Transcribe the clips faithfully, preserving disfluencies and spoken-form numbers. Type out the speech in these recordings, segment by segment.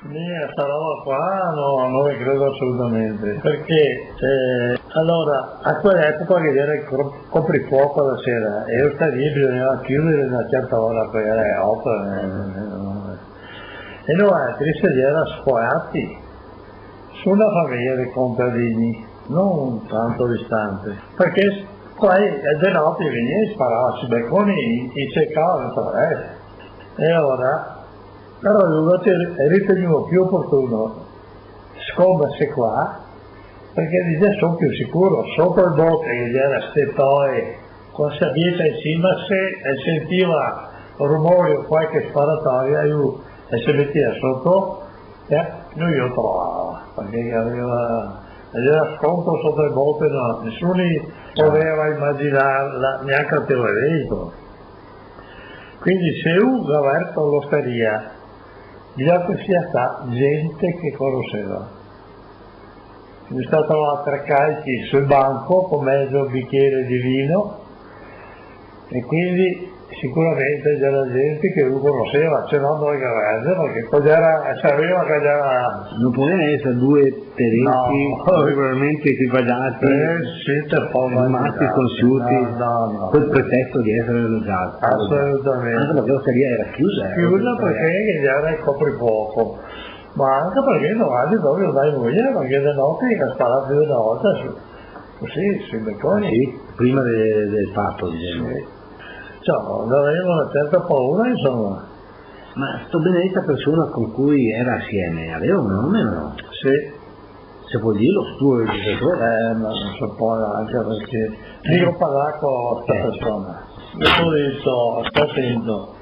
Mi a sta roba qua no, no ghe credo asolutamente, parché, eh, alora, a quela epoca ghe gera el cro-, coprifuoco la sera, e le ostarie bisognava chiudere a na certa ora, parché gera oto, eh, eh, eh, e noaltri se gera sfoiati su na fameja de contadini, no tanto distante, parché s-, qua, eh, de note vegnea, sparava sui balconi, i, i cercava de traverso. E alora, però lu el ga ritenuo più oportuno sconderse qua, parché dixea: "So più sicuro, soto el bote che gera ste toe, co sta pietra in sima, se el sentiva rumori o qualche sparatoria, lu el se metea soto e no i lo trovava, parché gaveva, gera sconto soto el bote, no, nesuni podeva imaginarla, gnanca teoretica." Quindi, se un ga verto l'ostaria, bisogna che sia sta gente che conoseva. Ghe xe stà a trovare tre calci sul banco, co mezo bicchiere de vino, e quindi sicuramente gera gente che lu conoseva, se no no el ga verto, parché co gera, saveva che gera... No podeva esare due tedeschi, no, sicuramente equipaggiati, eh, sì, te pol imaginar, rimasti sconosciuti, no, no, no, col pretesto di essere alloggiati. Assolutamente. Anche perché l'osteria era chiusa, eh, chiusa, oltre parché ghe gera el coprifuoco, ma anche parché no, anzi, proprio dai, no, parché de note i ga sparà più de na volta su, cusì, sui balconi. Ah, sì? Prima de-, del fato, diciamo. Sì. Ciò, gaveva na certa paura, insoma. Ma sta benedeta persona con cui era assieme, aveva un nome o no? Sì. Se pol dirlo, sto difensore? Eh, ma no se pol, anche parché mi go parlà co sta persona. Ghe go dito: "Sta atento.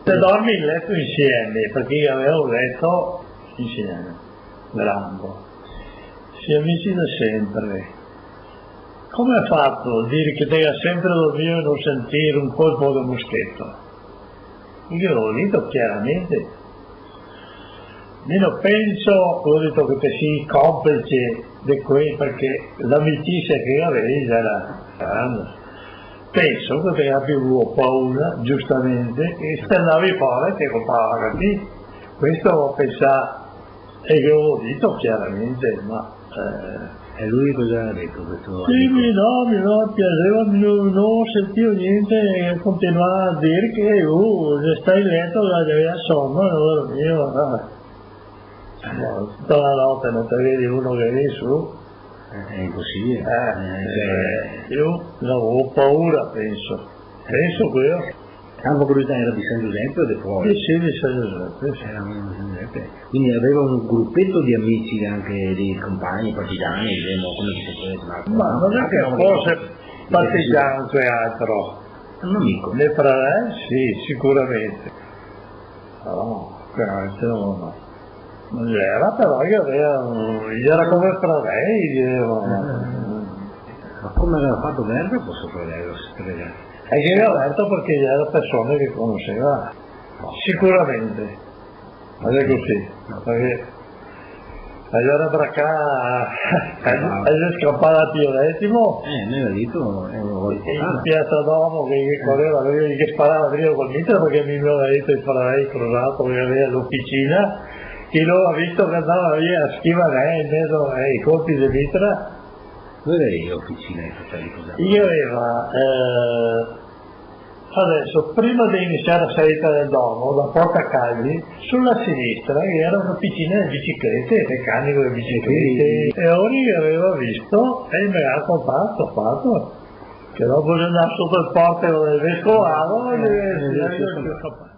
Te dormi in leto insieme", parché i gaveva un leto insieme, grande. "Sì amici da sempre. Come ga fato a dir che te ga sempre dormio e no sentir un colpo de moscheto?" Mi ghe go dito chiaramente: "Mi no penso", go dito, "che te si complice de quel, parché l'amicisia che gavevi gera grande. Penso che te gabi vuo paura, giustamente, e se te ndavi fora te comprava, capì? Questo go pensà", e ghe go dito chiaramente, ma, eh... E lu cosa ga dito, questo amico? Sì, mi no, mi no piaseva, mi no, no sentivo gnente, e continuava a dir che, uh, se sta in leto, la gaveva sono, no dormiva, no. Eh. No, tuta la note no te vedi uno che vien su. Eh, xe imposibile. Eh, eh, eh, cioè, mi gavevo paura, penso. Penso che... Tanto curiosità, era de San Giusepe o de fora? Sì, sì, de San Giusepe, sì. Era de San Giusepe. Quindi aveva un grupeto de amici, anche de compagni, partigiani, dixemo, come che se pol ciamar. Ma no xe che fose partigian che altro. Un amico. De fradei, sì, sicuramente. No, che altro no. No gera, però i gera, i gera come fradei, dixemo. Eh. Ma come gaveva fato a verlo questo fradeo, se te vedi? E che gaveva verto parché gera persone che conoseva, sicuramente. Ma xe cusì, parché el gera bracà, el, el xe scampà da Pio Setimo. Eh, me ga dito, eh, lo vol portare. In piasa Domo che, che coreva, che, che sparava drio col mitra, parché mi me ga dito el fradeo Crosato che gaveva l'oficina, che lo ga visto che ndava via a schivar, eh, in mezo ai colpi de mitra. Dove gaveva l'oficina, el fradeo Crosato? I gaveva, eh, Adeso, prima de inisiar la salita del Domo, da Porta Calvi, su la sinistra, ghe gera na oficina de biciclete, mecanico de biciclete, e lori i gaveva visto, e i me ga contà sto fato, che dopo xe ndà soto el portego del vescovado, e, eh, sì, sì, sì.